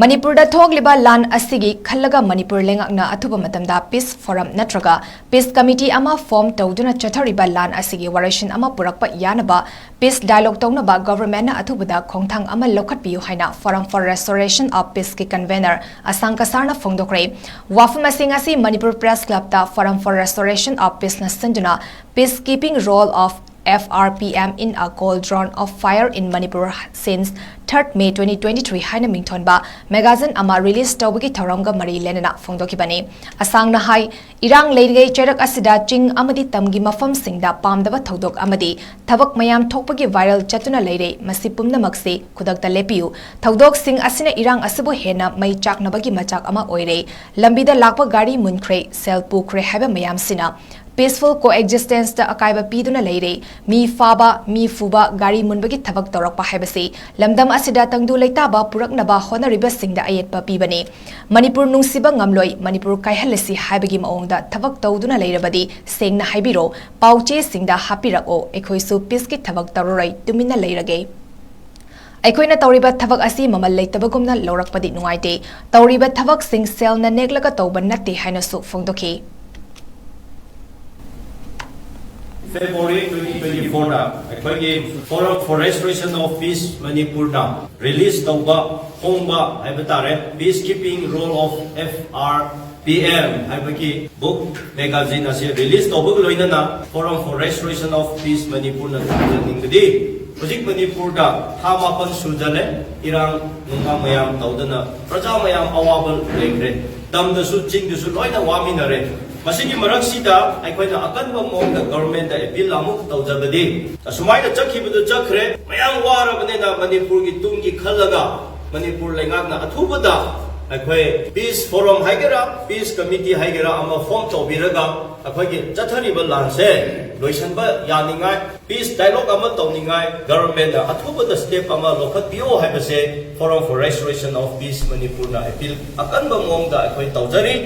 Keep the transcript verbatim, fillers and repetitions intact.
ꯃꯅꯤꯄꯨꯔꯗ ꯊꯣꯛꯂꯤꯕ ꯂꯥꯟ ꯑꯁꯤꯒꯤ ꯈꯜꯂꯒ ꯃꯅꯤꯄꯨꯔ ꯂꯩꯉꯥꯛꯅ ꯑꯊꯨꯕ ꯃꯇꯝꯗ peace forum ꯅꯠꯇ꯭ꯔꯒ peace committee ꯑꯃ form ꯇꯧꯗꯨꯅ ꯆꯠꯊꯔꯤꯕ ꯂꯥꯟ ꯑꯁꯤꯒꯤ ꯋꯥꯔꯣꯏꯁꯤꯟ ꯑꯃ ꯄꯨꯔꯛꯄ ꯌꯥꯅꯕ peace dialogue ꯇꯧꯅꯕ government ꯅ ꯑꯊꯨꯕꯗ ꯈꯣꯡꯊꯥꯡ ꯑꯃ ꯂꯧꯈꯠꯄꯤꯌꯨ ꯍꯥꯏꯅ Forum for Restoration of Peace ꯀꯤ convener ꯑꯁꯥꯡ ꯀꯁꯥꯔꯅ ꯐꯣꯡꯗꯣꯛꯈ꯭ꯔꯦ꯫ ꯋꯥꯐꯝ ꯑꯁꯤꯡ ꯑꯁꯤ ꯃꯅꯤꯄꯨꯔ Press Club ꯇ Forum for Restoration of Peace ꯅ ꯁꯤꯟꯗꯨꯅ Peacekeeping Role of F R P M in a Cauldron of Fire in Manipur since third May twenty twenty-three ꯍꯥꯏꯅ ꯃꯤꯡꯊꯣꯟꯕ magazine ꯑꯃ release ꯇꯧꯕꯒꯤ ꯊꯧꯔꯝꯒ ꯃꯔꯤ ꯂꯩꯅꯅ ꯐꯣꯡꯗꯣꯛꯈꯤꯕꯅꯤ꯫ ꯑꯁꯥꯡꯅ ꯍꯥꯏ, ꯏꯔꯥꯡ ꯂꯩꯔꯤꯉꯩ ꯆꯩꯔꯛ ꯑꯁꯤꯗ ꯆꯤꯡ ꯑꯃꯗꯤ ꯇꯝꯒꯤ ꯃꯐꯝꯁꯤꯡꯗ ꯄꯥꯝꯗꯕ ꯊꯧꯗꯣꯛ ꯑꯃꯗꯤ ꯊꯕꯛ ꯃꯌꯥꯝ ꯊꯣꯛꯄꯒꯤ viral ꯆꯠꯇꯨꯅ ꯂꯩꯔꯦ꯫ ꯃꯁꯤ ꯄꯨꯝꯅꯃꯛꯁꯤ ꯈꯨꯗꯛꯇ ꯂꯦꯞꯄꯤꯌꯨ꯫ ꯊꯧꯗꯣꯛꯁꯤꯡ ꯑꯁꯤꯅ ꯏꯔꯥꯡ ꯑꯁꯤꯕꯨ ꯍꯦꯟꯅ ꯃꯩ ꯆꯥꯛꯅꯕꯒꯤ ꯃꯆꯥꯛ ꯑꯃ ꯑꯣꯏꯔꯦ꯫ ꯂꯝꯕꯤꯗ ꯂꯥꯛꯄ ꯒꯥꯔꯤ ꯃꯨꯟꯈ꯭ꯔꯦ, ꯁꯦꯜ ꯄꯨꯈ꯭ꯔꯦ ꯍꯥꯏꯕ ꯃꯌꯥꯝꯁꯤꯅ peaceful coexistence ꯇ ꯑꯀꯥꯏꯕ ꯄꯤꯗꯨꯅ ꯂꯩꯔꯦ꯫ ꯃꯤ ꯐꯥꯕ, ꯃꯤ ꯐꯨꯕ, ꯒꯥꯔꯤ ꯃꯨꯟꯕꯒꯤ ꯊꯕꯛ ꯇꯧꯔꯛꯄ ꯍꯥꯏꯕꯁꯤ ꯂꯝꯗꯝ ꯑꯁꯤꯗ ꯇꯪꯗꯨ ꯂꯩꯇꯥꯕ ꯄꯨꯔꯛꯅꯕ ꯍꯣꯠꯅꯔꯤꯕꯁꯤꯡꯗ ꯑꯌꯦꯠꯄ ꯄꯤꯕꯅꯤ꯫ ꯃꯅꯤꯄꯨꯔ ꯅꯨꯡꯁꯤꯕ ꯉꯝꯂꯣꯏ, ꯃꯅꯤꯄꯨꯔ ꯀꯥꯏꯍꯜꯂꯁꯤ ꯍꯥꯏꯕꯒꯤ ꯃꯑꯣꯡꯗ ꯊꯕꯛ ꯇꯧꯗꯨꯅ ꯂꯩꯔꯕꯗꯤ ꯁꯦꯡꯅ ꯍꯥꯏꯕꯤꯔꯣ, ꯄꯥꯎꯆꯦꯁꯤꯡꯗ ꯍꯥꯞꯄꯤꯔꯛꯑꯣ, ꯑꯩꯈꯣꯏꯁꯨ peace ꯀꯤ ꯊꯕꯛ ꯇꯧꯔꯔꯣꯏ, ꯇꯨꯃꯤꯟꯅ ꯂꯩꯔꯒꯦ꯫ ꯑꯩꯈꯣꯏꯅ ꯇꯧꯔꯤꯕ ꯊꯕꯛ ꯑꯁꯤ ꯃꯃꯜ ꯂꯩꯇꯕꯒꯨꯝꯅ ꯂꯧꯔꯛꯄꯗꯤ ꯅꯨꯡꯉꯥꯏꯇꯦ꯫ ꯇꯧꯔꯤꯕ ꯊꯕꯛꯁꯤꯡ ꯁꯦꯜꯅ ꯅꯦꯛꯂꯒ ꯇꯧꯕ ꯅꯠꯇꯦ ꯍꯥꯏꯅꯁꯨ ꯐꯣꯡꯗꯣꯛꯈꯤ꯫ February twenty twenty-four ꯗ ꯑꯩꯈꯣꯏꯒꯤ Forum for Restoration of Peace ꯃꯅꯤꯄꯨꯔꯅ release ꯇꯧꯕ, ꯐꯣꯡꯕ ꯍꯥꯏꯕ ꯇꯥꯔꯦ, Peacekeeping Role of F R P M ꯍꯥꯏꯕꯒꯤ book magazine ꯑꯁꯤ release ꯇꯧꯕꯒ ꯂꯣꯏꯅꯅ Forum for Restoration of Peace ꯃꯅꯤꯄꯨꯔꯅ ꯊꯝꯖꯅꯤꯡꯕꯗꯤ, ꯍꯧꯖꯤꯛ ꯃꯅꯤꯄꯨꯔꯗ ꯊꯥ ꯃꯥꯄꯟ ꯁꯨꯖꯜꯂꯦ, ꯏꯔꯥꯡ ꯅꯨꯡꯂꯥꯡ ꯃꯌꯥꯝ ꯇꯧꯗꯅ ꯄ꯭ꯔꯖꯥ ꯃꯌꯥꯝ ꯑꯋꯥꯕ ꯂꯩꯈ꯭ꯔꯦ, ꯇꯝꯗꯁꯨ ꯆꯤꯡꯗꯁꯨ ꯂꯣꯏꯅ ꯋꯥꯃꯤꯟꯅꯔꯦ꯫ ꯃꯁꯤꯒꯤ ꯃꯔꯛꯁꯤꯗ ꯑꯩꯈꯣꯏꯅ ꯑꯀꯟꯕ ꯃꯑꯣꯡꯗ government ꯇ appeal ꯑꯃꯨꯛ ꯇꯧꯖꯕꯗꯤ, ꯑꯁꯨꯃꯥꯏꯅ ꯆꯠꯈꯤꯕꯗꯨ ꯆꯠꯈ꯭ꯔꯦ, ꯃꯌꯥꯝ ꯋꯥꯔꯕꯅꯤꯅ ꯃꯅꯤꯄꯨꯔꯒꯤ ꯇꯨꯡꯒꯤ ꯈꯜꯂꯒ ꯃꯅꯤꯄꯨꯔ ꯂꯩꯉꯥꯛꯅ ꯑꯊꯨꯕꯗ ꯑꯩꯈꯣꯏ peace forum ꯍꯥꯏꯒꯦꯔꯥ, peace committee ꯍꯥꯏꯒꯦꯔꯥ ꯑꯃ form ꯇꯧꯕꯤꯔꯒ ꯑꯩꯈꯣꯏꯒꯤ ꯆꯠꯊꯔꯤꯕ ꯂꯥꯟꯁꯦ ꯂꯣꯏꯁꯤꯟꯕ ꯌꯥꯅꯤꯡꯉꯥꯏ, peace dialogue ꯑꯃ ꯇꯧꯅꯤꯡꯉꯥꯏ government ꯅ ꯑꯊꯨꯕꯗ step ꯑꯃ ꯂꯧꯈꯠꯄꯤꯌꯣ ꯍꯥꯏꯕꯁꯦ Forum for Restoration of Peace ꯃꯅꯤꯄꯨꯔꯅ appeal ꯑꯀꯟꯕ ꯃꯑꯣꯡꯗ ꯑꯩꯈꯣꯏ ꯇꯧꯖꯔꯤ꯫